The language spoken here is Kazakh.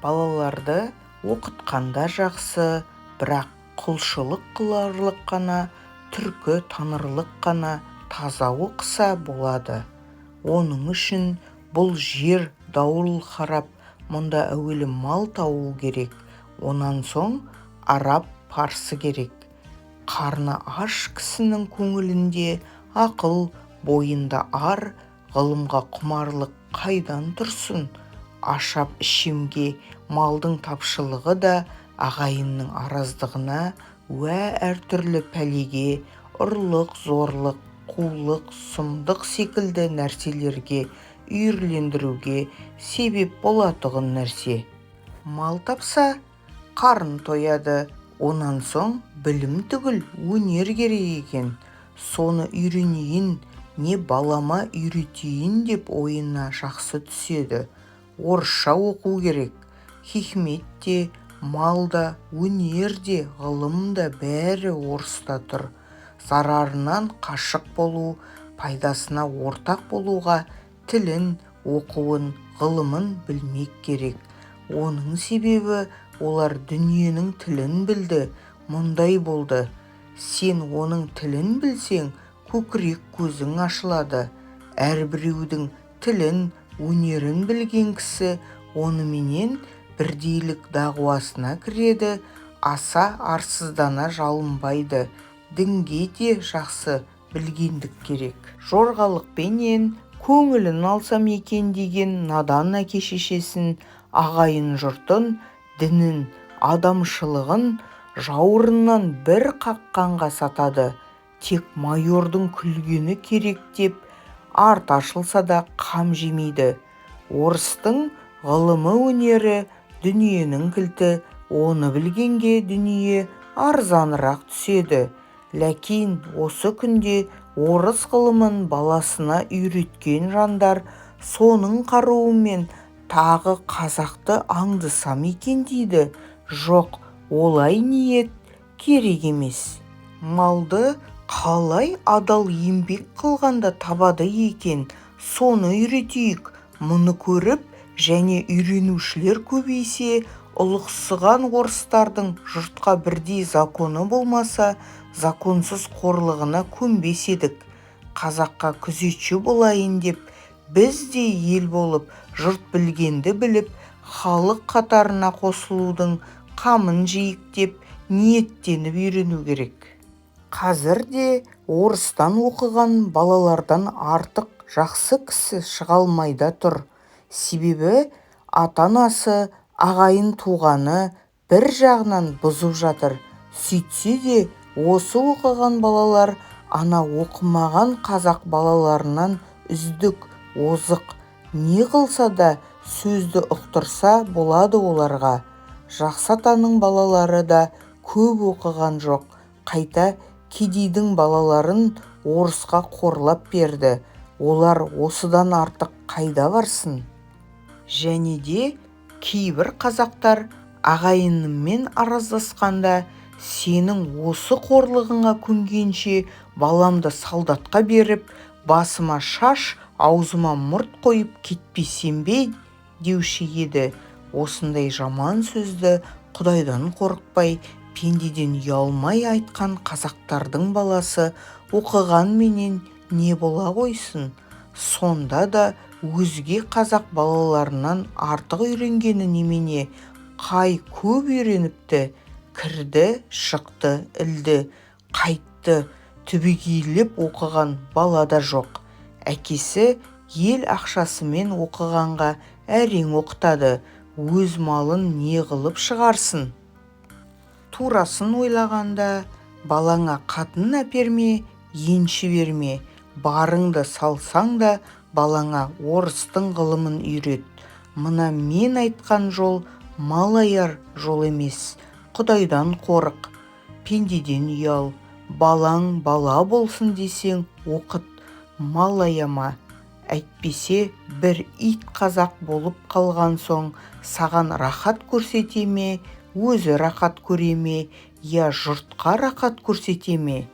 Балаларды оқытқанда жақсы, бірақ құлшылық қыларлық қана, түркі танырлық қана таза оқыса болады. Оның үшін бұл жер дауыл-харап, мұнда әуелі мал табу керек, онан соң араб, парсы керек. Қарны аш кісінің көңілінде ақыл, бойында ар, ғылымға құмарлық қайдан тұрсын? Ашап-ішемге малдың тапшылығы да ағайынның араздығына уә әртүрлі пәлеге, ұрлық, зорлық, қулық, сұмдық секілді нәрселерге үйірлендіруге себеп болатұғын нәрсе. Мал тапса, қарын тояды, онан соң білім түгіл өнер керек екен. Соны үйренейін, не балама үйретейін деп ойына жақсы түседі. Орысша оқу керек. Хикмет те, мал да, өнер де, ғылым да бәрі орыста тұр. Зарарынан қашық болу, пайдасына ортақ болуға тілін, оқуын, ғылымын білмек керек. Оның себебі олар дүниенің тілін білді, мұндай болды. Сен оның тілін білсең, көкірек көзің ашылады. Әрбіреудің тілін, өнерін білген кісі оныменен бірдейлік дағуасына кіреді, аса арсыздана жалынбайды. Дінге де жақсы білгендік керек. Жорғалықпенен көңілін алсам екен деген надан әке-шешесін, ағайын жұртын, дінін, адамшылығын жауырыннан бір қаққанға сатады. Тек майордың күлгені керек деп арты ашылса да қам жемейді. Орыстың ғылымы, өнері дүниенің кілті, оны білгенге дүние арзанырақ түседі. Ләкин осы күнде орыс ғылымын баласына үйреткен жандар соның қаруымен тағы қазақты аңдысам екен дейді. Жоқ, олай ниет керек емес. Малды қалай адал еңбек қылғанда табады екен, соны үйретейік. Мұны көріп және үйренушілер көбейсе, ұлықсыған орыстардың жұртқа бірдей законы болмаса, законсыз қорлығына көнбес едік. Қазаққа күзетші болайын деп біз де ел болып, жұрт білгенді біліп, халық қатарына қосылудың қамын жейік деп ниеттеніп үйрену керек. Қазір де орыстан оқыған балалардан артық жақсы кісі шыға алмай да тұр. Себебі ата-анасы, ағайын-туғаны бір жағынан бұзып жатыр. Сөйтсе де осы оқыған балалар ана оқымаған қазақ балаларынан үздік, озық. Не қылса да сөзді ұқтырса болады оларға. Жақсы атаның балалары да көп оқыған жоқ, қайта кедейдің балаларын орысқа қорлап берді. Олар осыдан артық қайда барсын? Және де кейбір қазақтар ағайынымен араздасқанда, сенің осы қорлығыңа көнгенше баламды солдатқа беріп, басыма шаш, аузыма мұрт қойып кетпесем бе деуші еді. Осындай жаман сөзді Құдайдан қорықпай, пендеден ұялмай айтқан қазақтардың баласы оқығанменен не бола қойсын? Сонда да өзге қазақ балаларынан артық үйренгені немене? Қай көп үйреніпті? Кірді, шықты, ілді, қайтты, түбегейлеп оқыған бала да жоқ. Әкесі ел ақшасымен оқығанға әрең оқытады, өз малын не қылып шығарсын? Турасын ойлағанда, балаңа қатын әперме, енші берме, барыңды салсаң да балаңа орыстың ғылымын үйрет. Мына мен айтқан жол мал аяр жол емес. Құдайдан қорық, пендеден ұял. Балаң бала болсын десең, оқыт, мал аяма. Әйтпесе бір ит қазақ болып қалған соң саған рахат көрсете ме, өзі рахат көре ме, я жұртқа рахат көрсете ме?